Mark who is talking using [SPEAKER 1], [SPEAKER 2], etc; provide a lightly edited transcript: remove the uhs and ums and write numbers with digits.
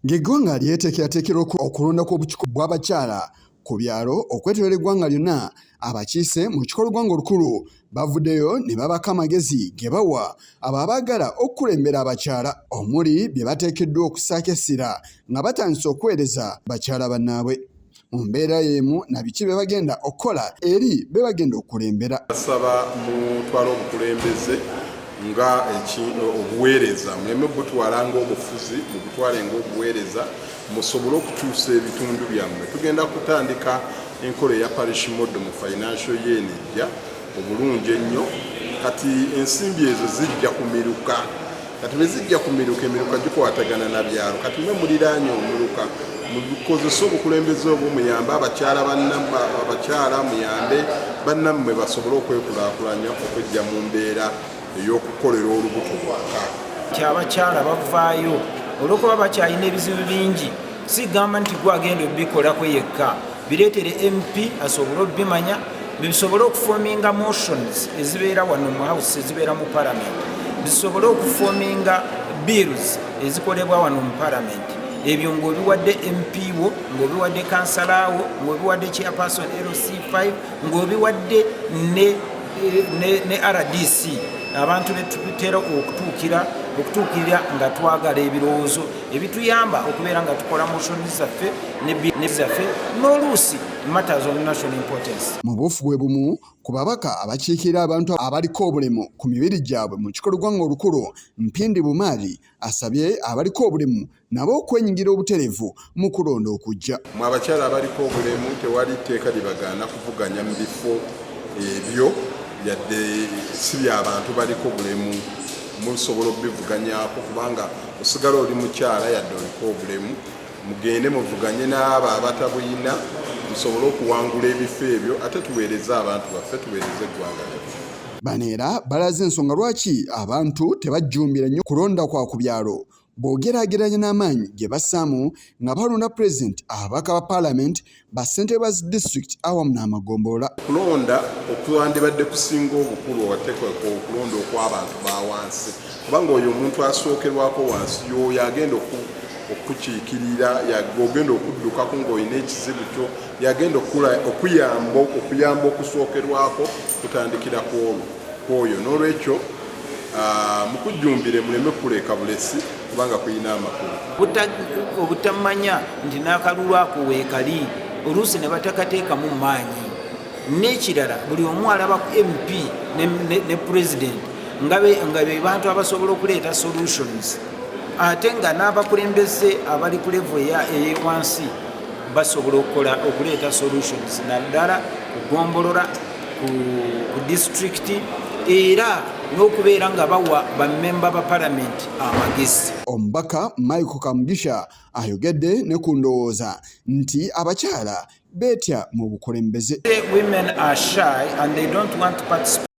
[SPEAKER 1] Ng'eggwanga lyeteekerateekera okulonda kw'obukiiko bw'abakyala ku byalo okwetooloola eggwanga lyonna, abakiise mu lukiiko lw'eggwanga olukulu bavuddeyo ne babako amagezi ge bawa abo abaagala okukulembera abakyala omuli bye bateekeddwa okussaako essira nga batandise okuweereza bakyala bannaabwe. Mu mbeera y'emu na biki bye bagenda okukola eri be bagenda okukulembera.
[SPEAKER 2] Basaba mutwale obukulembeze nga obuweereza, muleme butwala ng'obufuzi, mubutwale ng'obuweereza musobole okukyusa ebitundu byammwe. Tugenda kutandika enkola eya parish model mu financial year eno ejja obulungi ennyo. Kati ensimbi ezo zijja ku miruka, kati bwe zijja ku miruka, emiruka gikwatagana na byalo. Kati mwe muliraanye omuruka, mukozese obukulembeze obwo, muyambe abakyala bannammwe, abakyala muyambe bannammwe basobole okwekulaakulanya okwejja mu mbeera ey'okukolera olubuto lwaka.
[SPEAKER 3] Nti abakyala bavaayo olw'okuba bakyalina ebizibu bingi, sigamba nti gwe agenda obikolako yekka, bireetere MP asobole obimanya, bisobole okuforminga motions ezibeera wano mu house, ezibeera mu parliament, bisobole okuforminga bills ezikolebwa wano mu parliament. Ebyo ng'obiwadde MP wo, ng'obiwadde kansala wo, ng'obiwadde chairperson LC5, ng'obiwadde ne RDC, abantu betutera okutuukirira nga twagala ebirowoozo ebituyamba okubeera nga tukola motions zaffe ne zaffe n'oluusi matters of national importance.
[SPEAKER 1] Mu buufu bwe bumu ku babaka abakiikirira abantu abaliko obulemu ku mibiri gyabwe mu lukiiko lw'eggwanga olukulu, Mpindi Bumaali asabye abaliko obulemu nabo okwenyigira obutereevu mu kulonda okujja.
[SPEAKER 2] Mwe abakyala abaliko obulemu, tewali tteeka libagaana kuvuganya mu bifo ebyo, yadde si by'abantu baliko bulemu, musobola okubivuganyako kubanga osigala oli mukyala yadde oliko obulemu. Mugende muvuganye n'abo abatabuyina musobole okuwangula ebifo ebyo, ate tuweereze abantu baffe, tuweereze eggwanga lyaffe.
[SPEAKER 1] Bano era balaze ensonga lwaki abantu tebajjumbira nnyo kulonda kwa ku byalo bw'ogeraageranya n'amaanyi ge bassaamu nga balonda pulezidenti, ababaka ba paalamenti, bassentebe ba disitulikiti awamu n'amagombolola.
[SPEAKER 2] Okulonda okwandibadde kusinga obukulu owateekwa okulonda okw'abantu ba wansi, kubanga oyo omuntu asookerwako wansi y'oyo agenda okukiikirira, ogenda okuddukako ng'olina ekizibu kyo, yagenda okuyamba okusookerwako kutandikira ku olwo kw'oyo. N'olwekyo mukujjumbire, muleme kuleeka bulesi kubanga kulina amakulu.
[SPEAKER 3] Obutamanya nti n'akalulu ako weekali, oluusi ne batakateekamu maanyi. N'ekirala, buli omu alaba ku MP ne president nga be bantu abasobola okuleeta solutions, ate nga n'abakulembeze abali ku level eyewansi basobola okukola okuleeta solutions, naddala kugombolola, ku disitulikiti, era n'okubeera nga bawa bammemba ba palamenti amagezi.
[SPEAKER 1] Omubaka Michael Kamugisha ayogedde ne ku ndowooza nti abakyala beetya mu bukulembeze.
[SPEAKER 3] Women are shy and they don't want to participate.